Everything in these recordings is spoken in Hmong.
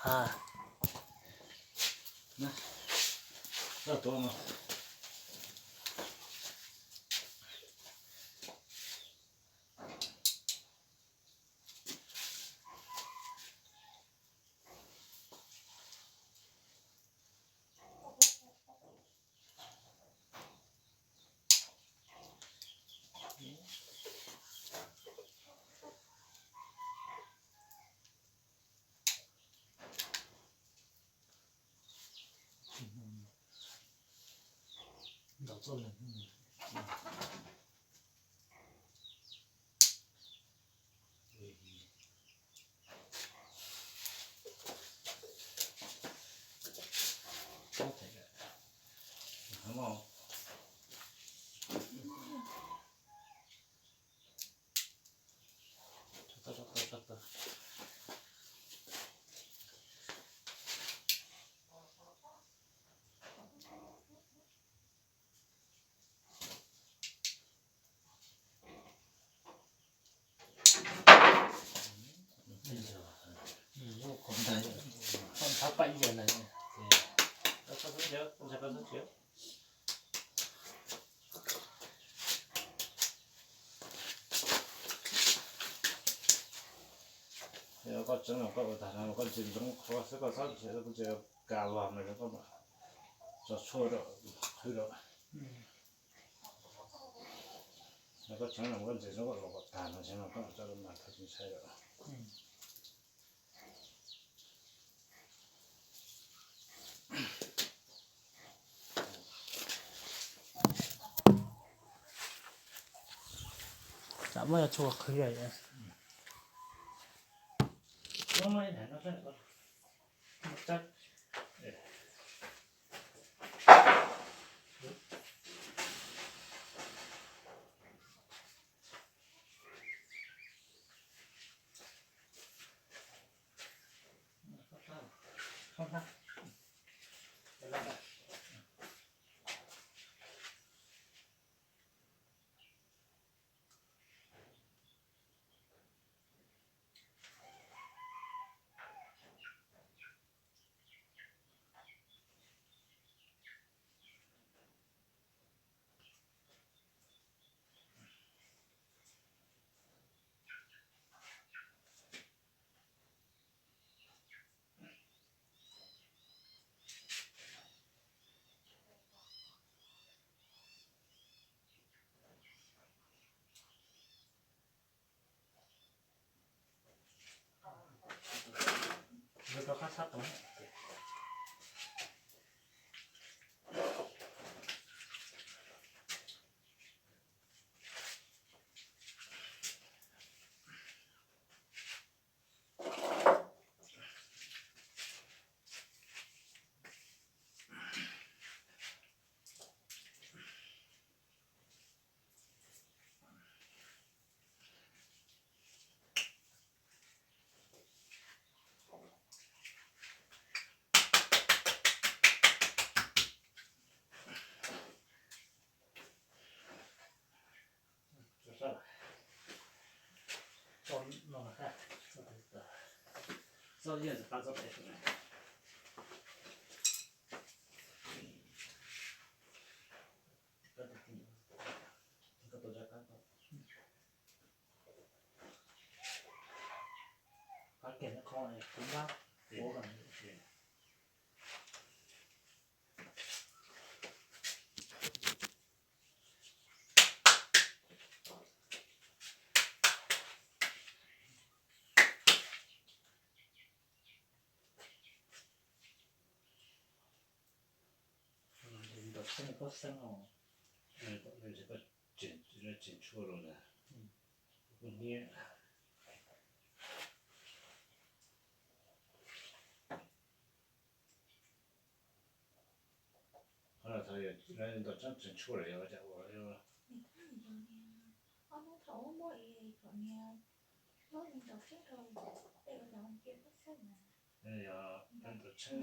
Tuav no. Yog koj tseev no koj ua tag no koj ntsia ntsoov qhuav xwb, koj txhob ntsia kuv tsis kav los mas koj tso tshuaj rau qhwv rau. Yog koj tseev no koj ntsia ntsoov koj los kom tag no tseev no koj tso rau mas thaum tsis ntshai lawm. Tam muab cov tshuaj qhwv. Ntaus tseeb koj xeeb os. Tseem tshuaj rau ntag. Kuv niab. Qhov no thaum ntaus tseeb tseem tshuaj lawm yog ua cas ua. Yog ntaus tseeb.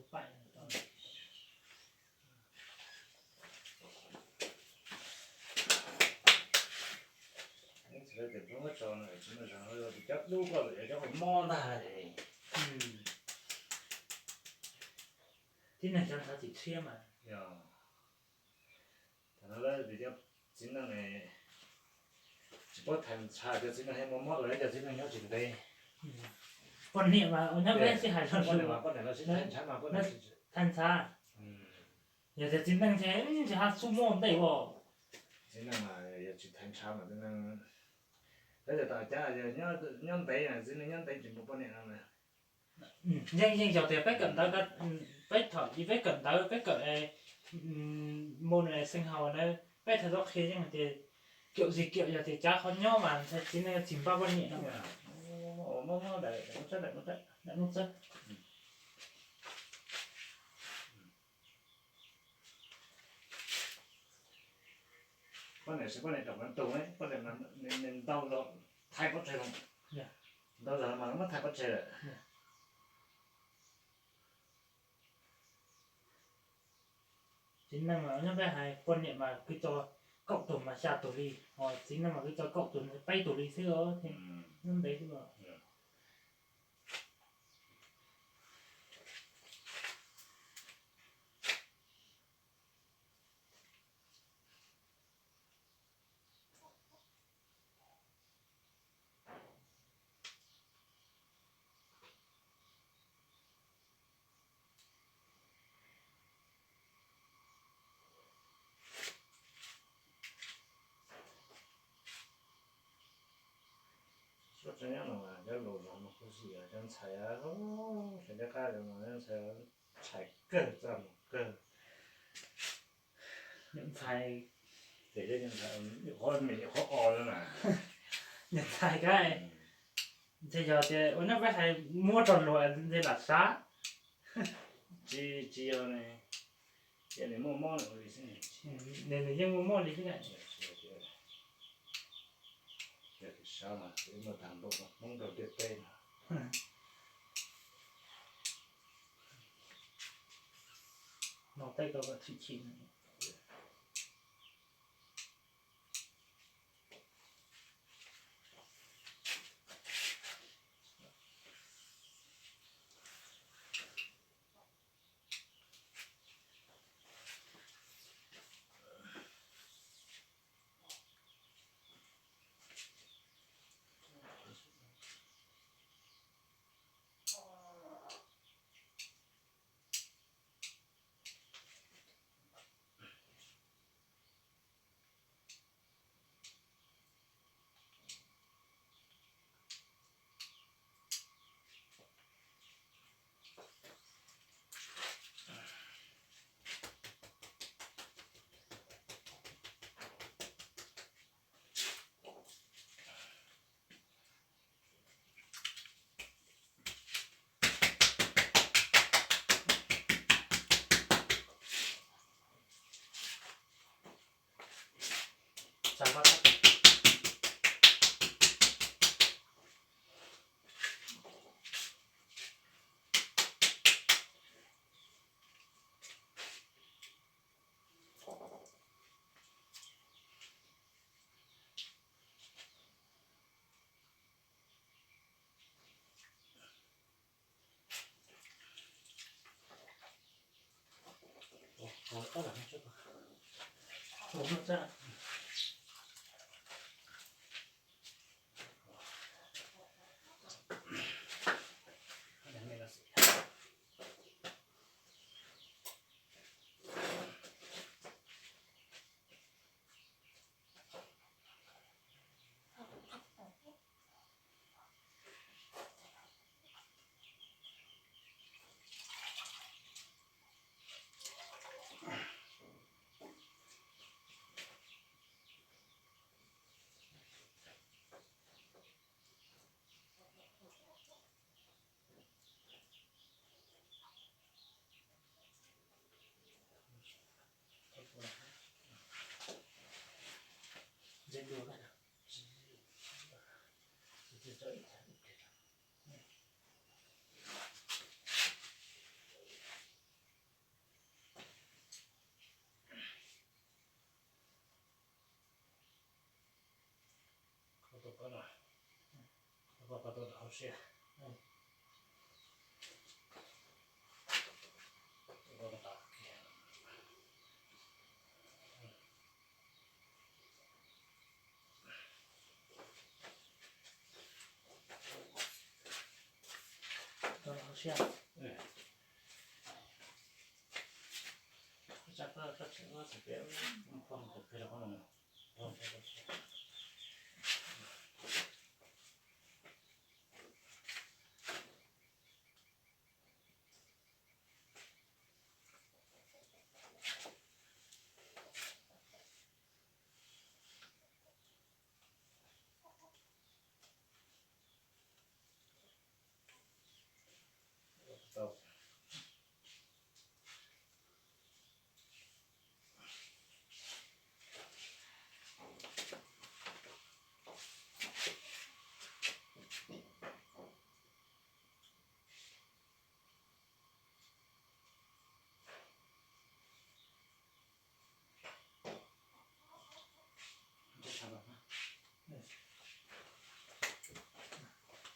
Tsis muaj zog, cov dub koj lawm, cov mob ntag. Tib neeg xav ntshav tsis tshiab mas. Yog, thaum no lawv tias cov txiv neej tsis paub thaj ntshav, cov txiv neej thiaj muaj mob, cov txiv neej nyob tsis ntev. Poj niam mas ua nyob peb sib hais los, poj niam los sib thaj ntshav mas poj niam thaj ntshav. Yog tias txiv neej ces tsis haj xub muab ntej ua. Txiv neej mas yog tsis thaj ntshav mas txiv neej, peb tias tom cas yog nyob ntev, txiv neej nyob ntev tsis mus poj niam no na. Yeej yeej yog tias peb kawm ntawv, peb thaum peb kawm ntawv peb kawm npau xeem haus na, peb thaum tau qhia yeej tias kiam tsis kiam yog tias cav qhov nyob mas ntshai txiv neej tsis npaj poj niam no. Poj niam, poj niam rau tus, poj niam ntau zog thaij pob tseg, ntau zog mas muab thaij pob tseg lawm. Txiv neej mas nyob peb hais poj niam mas kwv tso kaum tus mas xya tus li, ho txiv neej mas kwv tso kaum tus peb tus li xwb os, nyob ntev xwb os. Suav tsev nyob no mas cov laus zog no kuj xij, cov ntxhais, sawv daws qab no mas cov ntxhais ntshai kawg, txaj muag kawg. Nyuam ntxhais, qhov me nyuam qhov o lawm na. Nyuam ntxhais kab, ntshe yog tias ua nyob peb hais muab rau luag ntshe lam sav. Tsis, tsis yog ne, ces nws muaj mob li xwb. Nws, nws yeej muaj mob li xwb na. Sav mas muab tag npaum Hmoob rau ntiaj teb no. No tej ko kom tshwm sim.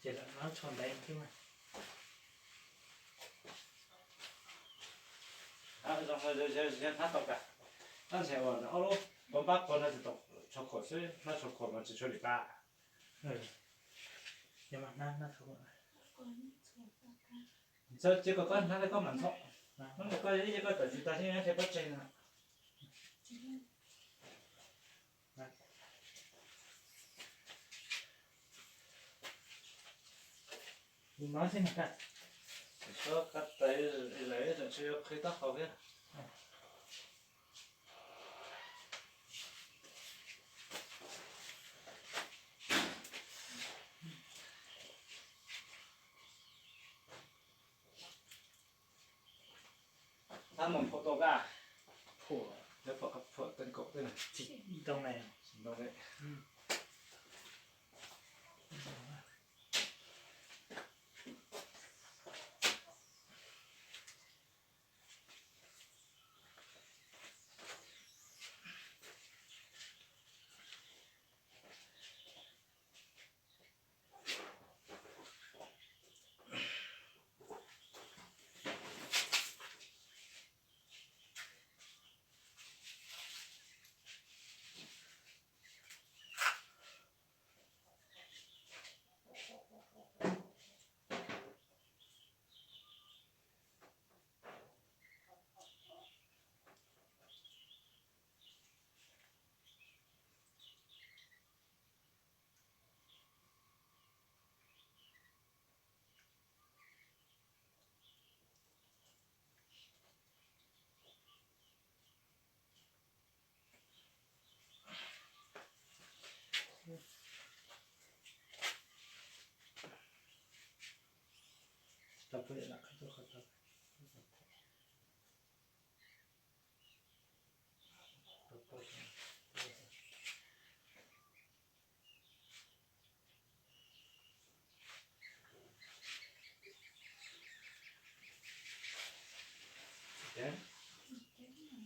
Ces lawv no tsho ntaiv xwb mas. Hnab tau kas, tab ntshai uas ob lub pab pab qhua no tsis tau tsho khuam xwb, hnab tsho khuam mas tsis tshuav li qab. Txawm ces kom koj hnab li koj mam ntxhov, hnab li koj tawm tsis tag xwb nyob ces pob tseg no. Tus no xwb no. Suab qab tais lawm tseem tsis yuav qhwv taub hau thiab. Tab mus phuam tau kaj, phuam, phuam teeb kaum tej ntoo ne.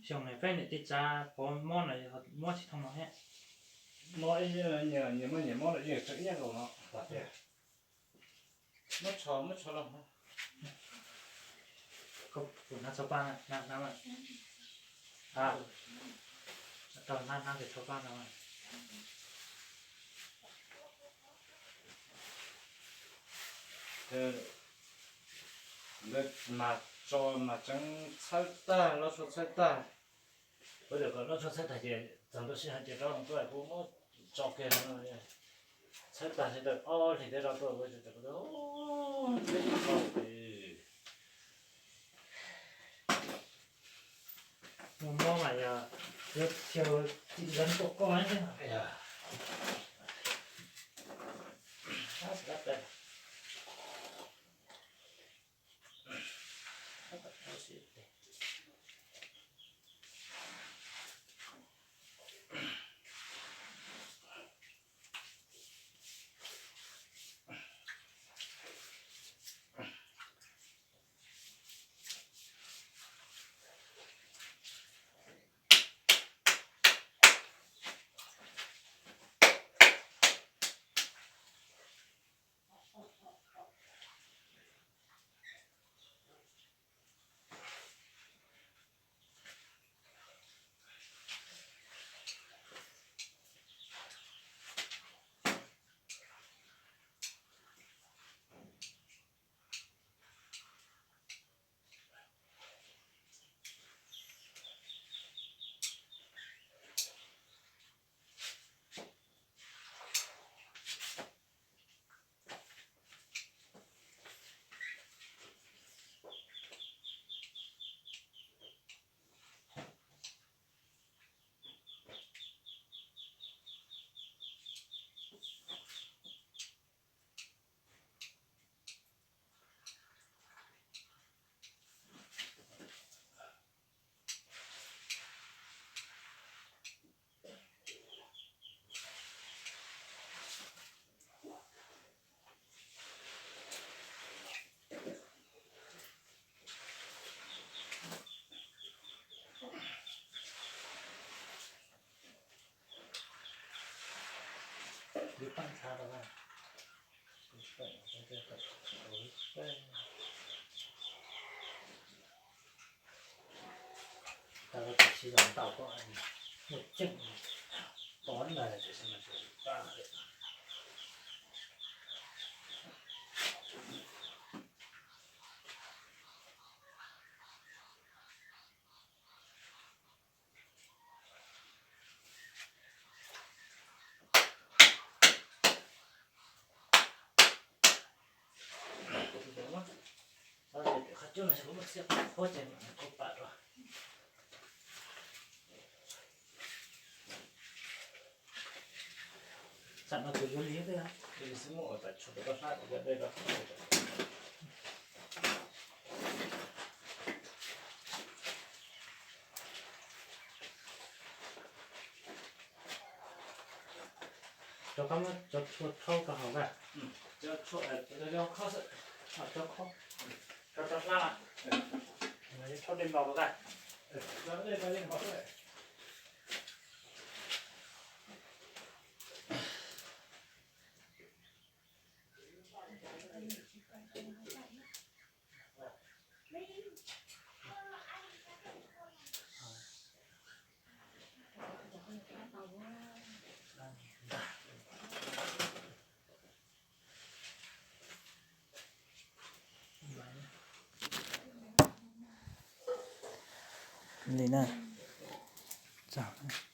Xyoo no peb niam tij tsa pov mob no mob tsis thooj no thiab. Mob ib, nyias mob nyias mob lawm yeej tseem ib nyuag nkaus no. Muab tsho, muab tsho los. Kuv hnav txhua paj na, hnav, hnav mas. Tau hnav, hnav ces txhua paj no mas. Ntawd mas tso mas tseev txhawb tag, loj tsho txhawb tag. Kuv tias kom loj tsho txhawb tag ces txog ntua sij hawm ces rov los tuaj kuv muab tso kiag no. Txhawb tag sawv daws ob hlis thiab rov tuaj kuv tseem Mus mob mas yog yuav xyaw txim ntxeev tuaj koj thiab. Paj ntxhab rau na. Kuv tawm, kuv tawm, kuv tawm. Tau koj tsis los ntaus koj, muaj ceem pov ntawd tiam sis mas tsis paj. Qhov cub no kuv muaj xiab qhov qhuab ces kuv pam rau. Xam no tus yuav li tej, li xwb muab ua tas tshuav rau hlab rau dej rau. Rau qab muab cov tshuaj rhaub rau hauv na. Cov tshuaj, cov khob xwb, cov khob, rau rau hlab na. Rhaub dej npau rau na. Li na. Txog.